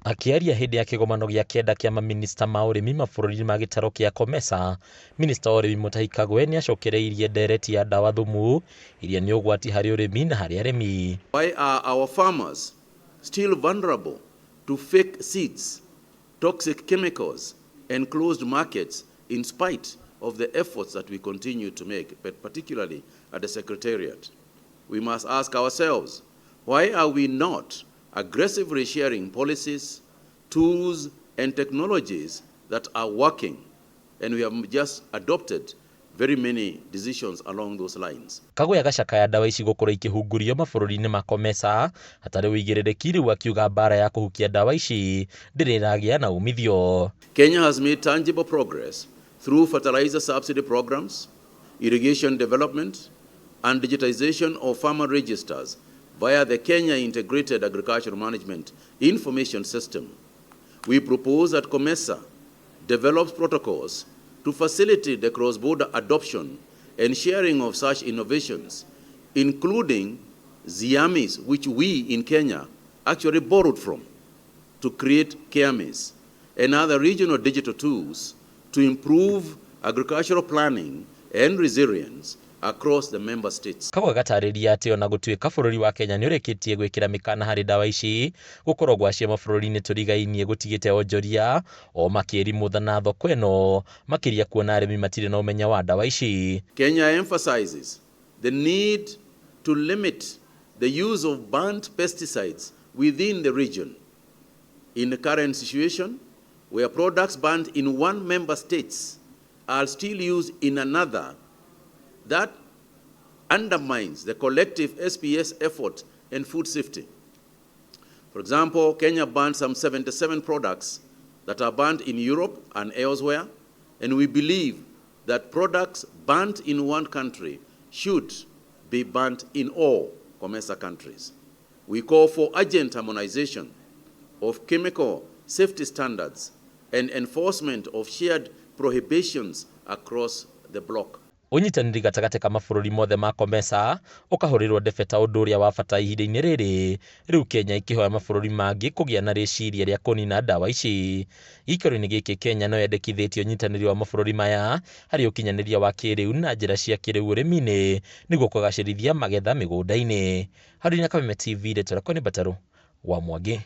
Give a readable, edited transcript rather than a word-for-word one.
Akĩaria hĩndĩ ya kĩgomano gĩa kenda kĩa mamĩnĩsta ma ũrĩmi mabũrũri-inĩ ma gĩtarũ kĩa COMESA, minista wa ũrĩmi Mutahi Kagwe nĩacokereirie ndereti ya ndawa thumu iria nĩ ũgwati harĩ ũrĩmi na harĩ arĩmi. Why are our farmers still vulnerable to fake seeds, toxic chemicals, and closed markets in spite of the efforts that we continue to make, but particularly at the Secretariat? We must ask ourselves, why are we not aggressively sharing policies, tools, and technologies that are working? And we have just adopted very many decisions along those lines. Kagwe agacakaya ndawa ici gũkorwo ikĩhungũrio mabũrũri-inĩ ma COMESA hatarĩ ũigĩrĩrĩki, rĩu akiuga mbara ya kũhukia ndawa ici ndĩrĩ ĩragĩa na umithio. Kenya has made tangible progress through fertilizer subsidy programs, irrigation development, and digitization of farmer registers via the Kenya Integrated Agricultural Management Information System. We propose that COMESA develops protocols to facilitate the cross-border adoption and sharing of such innovations, including ZIAMIS, which we in Kenya actually borrowed from to create KEAMIS, and other regional digital tools to improve agricultural planning and resilience across the member states. Kagwe agatarĩria atĩ ona gũtuĩka bũrũri wa Kenya nĩ ũrĩkĩtie gwĩkĩra mĩkana harĩ ndawa ici, gũkorwo gwacio mabũrũri-inĩ tũrigainie gũtigĩte onjoria o makĩrimũtha na thoko ĩno, makĩria kuona arĩmi matirĩ na ũmenyo wa ndawa ici. Kenya emphasizes the need to limit the use of banned pesticides within the region. In the current situation, where products banned in one member states are still used in another, that undermines the collective SPS effort and food safety. For example, Kenya banned some 77 products that are banned in Europe and elsewhere, and we believe that products banned in one country should be banned in all COMESA countries. We call for urgent harmonization of chemical safety standards and enforcement of shared prohibitions across the bloc. Ũnyitanĩri gatagatĩ ka mabũrũri mothe ma COMESA ũkahũrĩrwo ndebe ta ũndũ ũrĩa wa bata ihinda-inĩ rĩrĩ, rĩu Kenya ĩkĩhoya mabũrũri mangĩ kũgĩa na rĩciria rĩa kũnina ndawa ici. Gĩikaro-inĩ gĩkĩ Kenya no yendekithĩtie ũnyitanĩri wa mabũrũri maya harĩ ũkinyanĩria wa kĩrĩu na njĩra cia kĩrĩu ũrĩmi-inĩ nĩguo kũgacĩrithia magetha mĩgũnda-inĩ. Harũni na Kameme TV, rĩtwa rĩakwa nĩ Mbatarũ wa Mwangi.